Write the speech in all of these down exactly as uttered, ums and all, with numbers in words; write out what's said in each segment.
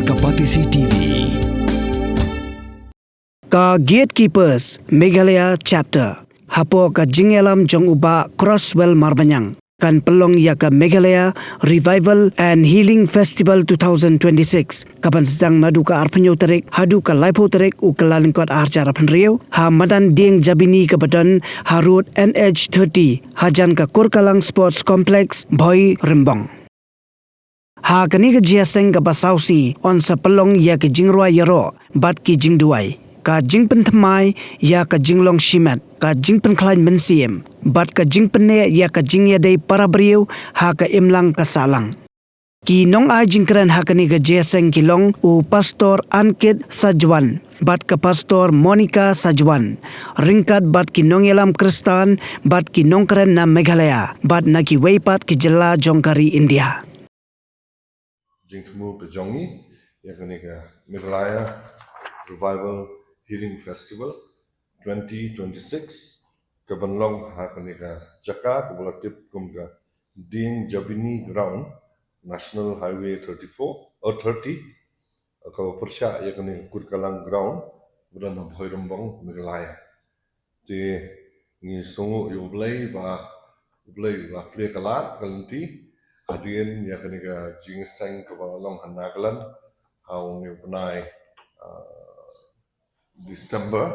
Ka Batesi T V. Ka Gatekeepers Meghalaya Chapter, hapoh ka jingïalam jong u Bah Crosswell Marbaniang, kan pynlong ïa ka Meghalaya Revival and Healing Festival two thousand twenty-six, ka ban sdang naduh ka arphew tarik haduh ka laiphew tarik u Kyllalyngkot arhajar arphew hynriew, ha madan Dieng Jabini kaba don ha Road N H thirty, hajan ka Kurkalang Sports Complex, Bhoirymbong. Ha kane ka jingïaseng kaba sawsih yn sa pynlong ïa ka jingrwai ïaroh bad ki jingduwai, ka jingpynthymmai ïa ka jinglong shimet, ka jingpynkhlaiñ mynsiem bad ka jingpynneh ïa ka jingïadei para briew ha ka imlang ka sahlang. Ki nongai jingkren ha kane ka jingïaseng ki long u Pastor Ankit Sajwan bad ka Pastor Monica Sajwan, ryngkat bad ki nongïalam Khristan bad ki nongkren na Meghalaya bad na kiwei pat ki jylla jong ka ri India. Jingthmu ka jong ngi ïa kane ka Meghalaya Revival Healing Festival twenty twenty-six, ka ban long ha kane ka jaka kaba la tip kum ka Dieng Jabini Ground, National Highway thirty-four or thirty, kaba pyrshah ïa kane ka Kurkalang Ground, ba don ha Bhoirymbong, Meghalaya. Te ngi sngewnguh ïa U Blei ba U Blei u la plie ka lad ka lynti hadien ïa kane ka jingïaseng kaba long ha Nagaland ha une u bnai, ah, December,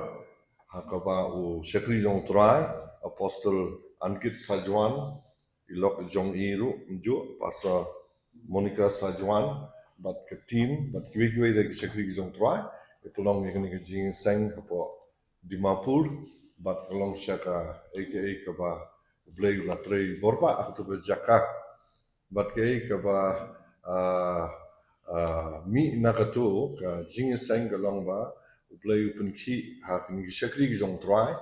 ha kaba u shakri jong U Trai, Apostle Ankit Sajwan, i lok jong i ruh mynjur, Pastor Monica Sajwan bad ka team bad kiwei kiwei de ki shakri ki jong U Trai, i pynlong ïa kane ka jingïaseng hapoh Dimapur, bad ka long sha kaei kaei kaba U Blei u la trei bor bha ha kato ka jaka. Bad kaei kaba, ah, ah, mih na kato ka jingïaseng ka long ba U Blei u pynkhih ha kine ki shakri ki jong U Trai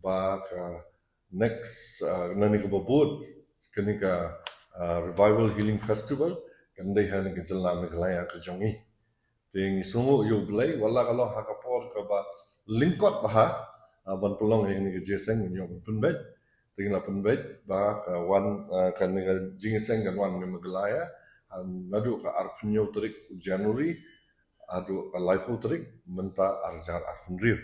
ba ka next, ah, na kane kaba bud kane ka, ah, Revival Healing Festival kan dei ha kane ka jylla Meghalaya ka jong ngi. Te ngi sngewnguh ïa U Blei, wat la ka long ha ka por kaba lyngkot bha, ah, ban pynlong ïa kane ka jingïaseng, ngin ïoh ban pynbeit. Te ngi la pynbeit ba ka wan, ah, kane ka jingïaseng kan wan na Meghalaya, ah, naduh ka arphew tarik u January haduh ka laiphew tarik mynta arhajar arphew hynriew.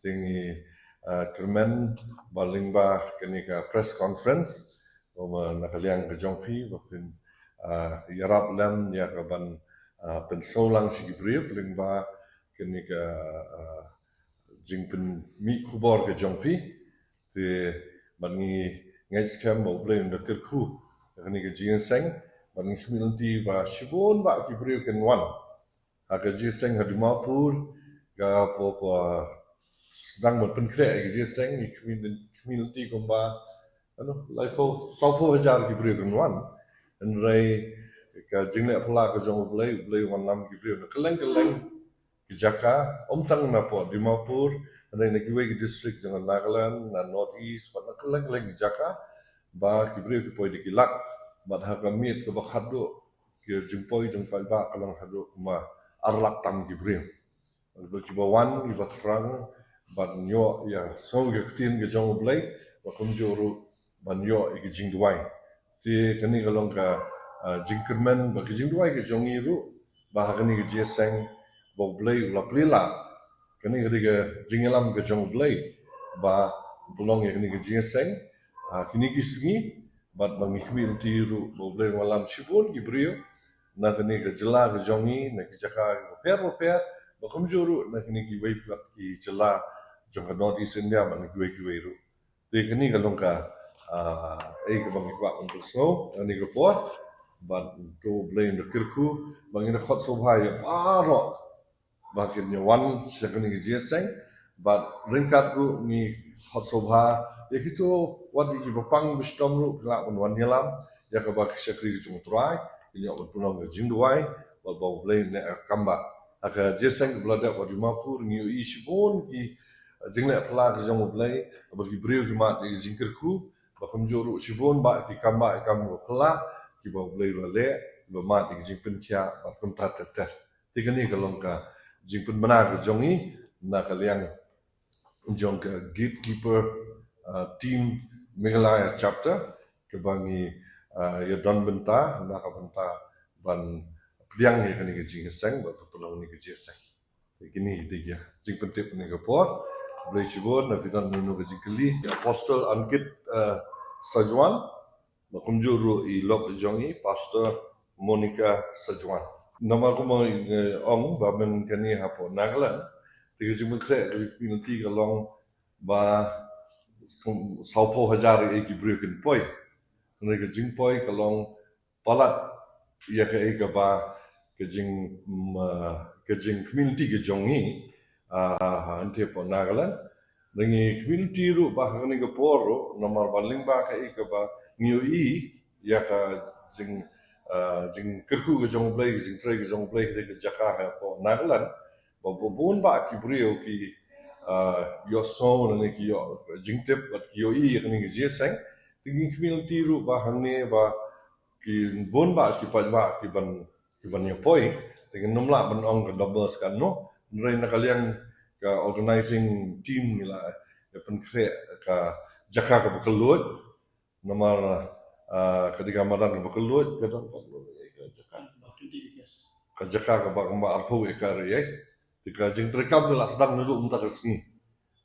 Te ngi, ah, kyrmen ba lyngba kane ka press conference, ba na ka liang ka jong phi ba phin, ah, ïarap lem ïa ka ban, ah, pynsngew lang sha ki briew lyngba kane ka, ah, jingpynmih khubor ka jong phi. Te bad ngi ngeit skhem ba U Blei un da kyrkhu ïa kane ka jingïaseng, bad ngi khmih lynti ba shibun bah ki briew kin wan ha ka jingïaseng ha Dimapur, ka por ba sdang ban pynkhreh ïa ka jingïaseng, ngi khmih, khmih lynti kumba, ano, laiphew, sawphew hajar ki briew kin wan. Hynrei ka jingleh phylla ka jong U Blei, U Blei u wanlam ki briew na kylleng kylleng ki jaka, ym tang napoh Dimapur, hynrei na kiwei ki district jong Nagaland, na North East, bad na kylleng kylleng ki jaka, ba ki briew ki poi da ki lak, bad ha ka miet kaba khatduh, ki jingpoi jong paidbah ka long haduh kumba ar lak tam ki briew. Bad kiba wan, kiba thrang ban ïoh ïa sngew ïa ka ktien ka jong U Blei, bad kumjuh ruh ban ïoh ïa ki jingduwai. Te kane ka long ka, ah, jingkyrmen bad ka jingduwai ka jong ngi ruh, ba ha kane ka jingïaseng ba U Blei u la plie lad. Kane ka dei ka jingïalam ka jong U Blei ba u pynlong ïa kane ka jingïaseng, ah, kine ki sngi, bad ba ngi khmih lynti ruh ba U Blei un wallam shibun ki briew na kane ka jylla ka jong ngi, na ki jaka bapher bapher, bad kumjuh ruh na kine kiwei pat ki jylla jong ka North East India, bad na kiwei kiwei ruh. Te kane ka long ka, ah, ei kaba ngi kwah ban pynsngew ha kane ka por, bad to U Blei un da kyrkhu ba ngin da khot sngewbha ïa baroh ba kin ïa wan sha kane ka jingïaseng, bad ryngkat ruh ngi khot sngewbha ïa kito wat ïa kiba pang ba shitom ruh ki lah ban wan ïalam ïa kaba ki shakri ki jong U Trai kin ïoh ban pynlong ka jingduwai, bad ba U Blei un neh kam bah. Ha ka jingïaseng kaba la dep ha Dimapur ngi ïohi shibun ki jingleh phylla ka jong U Blei, ba ki briew ki mad ïa ka jingkyrkhu, bad kumjuh ruh shibun bah ki kam bah, ki kam ba phylla kiba U Blei u la leh, ba mad ïa ka jingpynkhiah bad kumta ter ter. Te kane ka long ka jingpynbna ka jong ngi na ka liang jong ka Gatekeeper, ah, Team Meghalaya Chapter, kaba ngi, ah, ïa don bynta na ka bynta ban pdiang ïa kane ka jingïaseng bad pynlong ïa kane ka jingïaseng. Te kine dei ki jingpyntip ha kane ka por. Khublei shibun na phi don kano kano ka jingkylli. Apostle Ankit, eh, Sajwan. Bad kumjuh ruh i lok jong i Pastor Monica Sajwan. Namar kumba nga ong ba mynta kane hapoh Nagaland, te ka jingpynkhreh ka community ka long ba sawphew hajar ïa ki briew kin poi. Hynrei ka jingpoi ka long palat ïa kaei kaba ka jing, mm, ah, ka jing community ka jong ngi, ah, ha, hangtei hapoh Nagaland. Ngi community ruh ba ha kane ka por ruh, namar ba lyngba kaei kaba ngi ïohi ïa ka jing, ah, jingkyrkhu ka jong U Blei, ka jingtrei ka jong U Blei ha ka jaka hapoh Nagaland. Ba, ba bun bah ki briew ki, ah, ïohsngew lane ki ïoh jingtip bad ki ïohi ïa kane ka jingïaseng. Te ngi community ruh ba hangne ba ki bun bah ki paidbah ki ban, ki ban ïa poi. Te ngin ym lah ban ong ka numbers katno. Hynrei na ka liang ka organizing team ngi la ïa pynkhreh ka jaka kaba kylluid. Namar, ah, ka dei ka madan kaba kylluid, ka don ka jaka, ka jaka kaba, kaba arphew acre ïa. Te ka jingtreikam ka la sdang naduh mynta ka sngi.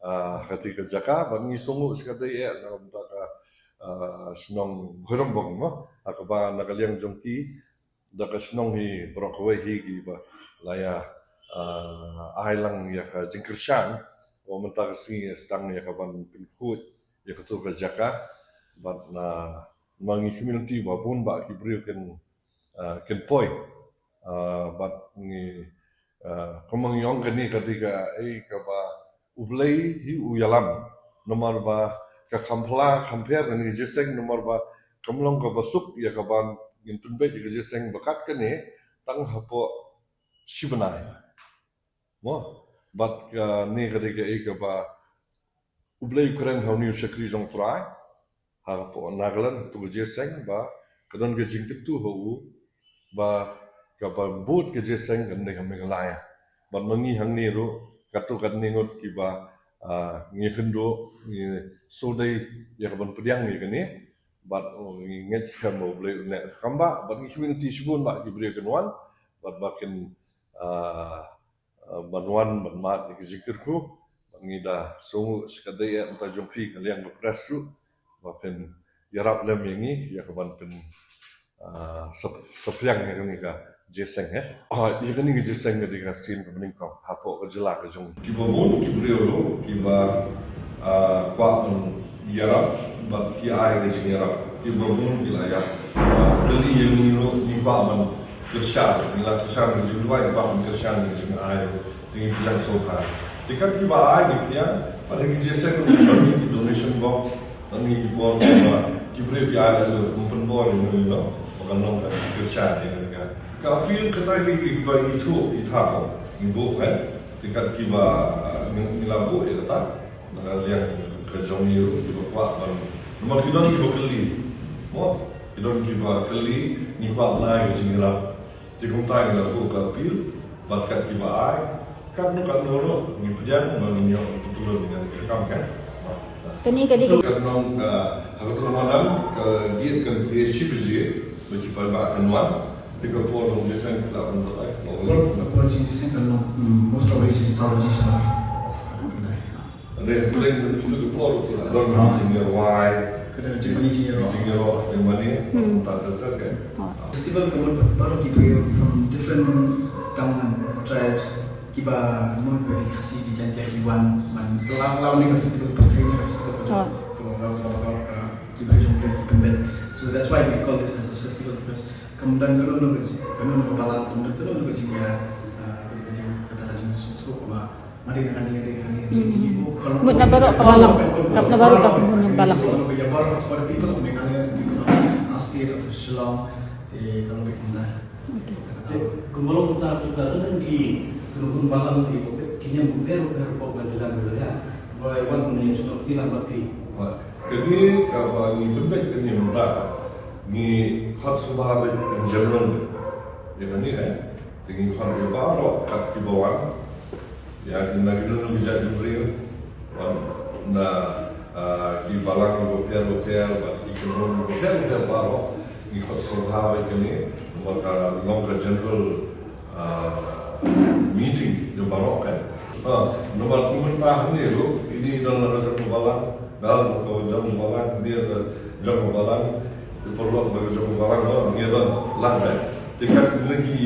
Ah, kata ka jaka, bad ngi sngew shisha ka dei eh, na mynta ka, ah, shnong Bhoirymbong mo. Ah, kaba na ka liang jong ki, da ka shnong hi baroh kawei hi kiba la ïa, ah, ai lang ïa ka jingkyrshan. Ba mynta ka sngi sdang ïa ka ban pynkhuid ïa kato ka jaka. Bad na ma ngi community ba bun bah ki briew kin, ah, kin poi. Ah, bad ngi, ah, kumba ngi ong kane ka dei kaei kaba U Blei hi u ïalam. Namar ba ka kham pla kham pher kane ka jingïaseng namar ba kam long kaba suk ïa kaban ngin pynbeit ïa ka jingïaseng ba kat kane tang hapoh shi bnai. Mo, bad kane ka dei kaei kaba U Blei u kren ha une u shakri jong U Trai. Hapoh Nagaland, kato ka jingïaseng ba ka don ka jingkyntu ha u ba kaba bud ka jingïaseng kan dei ha Meghalaya. Bad ma ngi hangne ruh, katto katne ngut kiba, ah, ngi kynduh, ngi sngewdei ïa kaban pdiang ïa kane. Bad, oh, ngi ngeit skhem ba U Blei un neh kam bah, bad ngi community shibun bah ki briew kin wan, bad ba kin, ah, ah, ban wan ban mad ïa ka jingkyrkhu. Bad ngi da sngew shisha ka dei eh mynta jong phi ka liang ka press ruh ba phin ïarap lem ïa ngi ïa kaban pyn, ah, sap-, saphriang ïa kane ka jingïaseng eh. Ah, ïa kane ka jingïaseng ka dei ka sien kaba nyngkong hapoh ka jylla ka jong ngi. Kiba bun ki briew ruh kiba, ah, kwah ban ïarap bad ki ai ka jingïarap. Kiba bun ki la ïa, ah, kylli ïa ngi ruh, ngi kwah ban kyrshan, ngi la kyrshan ka jingduwai, ngi kwah ban kyrshan ka jingai ruh. Te ngi pdiang sngewbha. Te kat kiba ai ngi pdiang, bad ha ki jingïaseng ruh ki don ki donation box, bad ngi ki bor kiba ki briew ki ai la ruh, ym pynbor ïa ngi ruh, ba kan long ka kyrshan ïa ngi ka. Ka appeal kata ngi, ngi ba ithuh, ithuh, ngi buh, eh. Te kat kiba, ngi, ngi la buh ïa kata. Na ka liang ka jong ngi ruh kiba kwah ban. Namar ki don kiba kylli. Mo, ki don kiba kylli, ngi kwah ban ai ka jingïarap. Te kumta ngi la buh ka appeal, bad kat kiba ai, katno katno ruh, ngi pdiang, ba ngin ïoh pynturun ïa ka kam kan. Kane ka dei ka. Katno, ah, ha kato ka madan, ka gate kan plie shi baje, ba ki paidbah kan wan, te ka por jong jingïaseng ka la bun batai. Ka por, ka por jong jingïaseng kan long, mm, most probably shi saw baje shabar. Re, re, itu tu por tu don jingïarwai. Ka don jingmane jingïaroh. Jingïaroh, jingmane, hmm, ta ta ta kan. Oh. Festival ka mut baroh ki briew from different tongue and tribes kiba mut ba dei Khasi, ki Jaiñtia ki wan ban la la ni ka festival, pyrthei ni ka festival ka jong. Oh. Ka la la la la ki briew jong ki pynbeit. So that's why we call this as a festival because kam don kano kano ka jing, kano kano ka balang, kam don kano kano ka jingïa, ah, ka jing, ka jing, kata ka jingsngewthuh ba Mut na baroh ka balang. Kap na baroh ka pynhun na balang. Kumba long ta tu ka ta nang ki pynhun balang ki pynbeit ki niam pynbeit pynbeit pynbeit. Ba wan pynbeit shnong ki lang ba pi. Kane kaba ngi pynbeit kane mynta ngi khot sngewbha in general. Ïa kane eh. Te ngi khot ïa baroh kat kiba wan. Ïa, na ki don ki jait ki briew. Wan na, ah, ki balang kiba pher ba pher, bad ki kynhun kiba pher ba pher baroh. Ngi khot sngewbha ïa kane. Ka long ka general, ah, meeting jong baroh kan. Ah, namar kumta hangne ruh, ine i don la ka jong ka balang, dal ka jong ka balang, ine ka jong ka balang, i paralok ba ka jong ka balang, ba ngi don lang kan. Te kat lagi,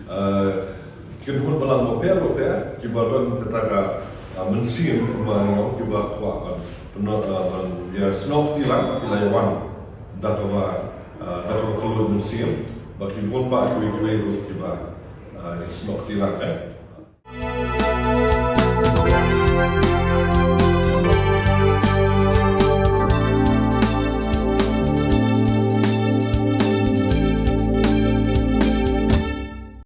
ah, ki khun balang bapher bapher, kiba don kata ka, ah, mynsiem, kumba ngi ong, kiba kwah ban, ban, ah, ban ïasnoh kti lang, ki la ïa wan da kaba, ah, da kaba kylluid mynsiem, bad ki bun bah kiwei kiwei ruh kiba, ah, ïasnoh kti lang kan.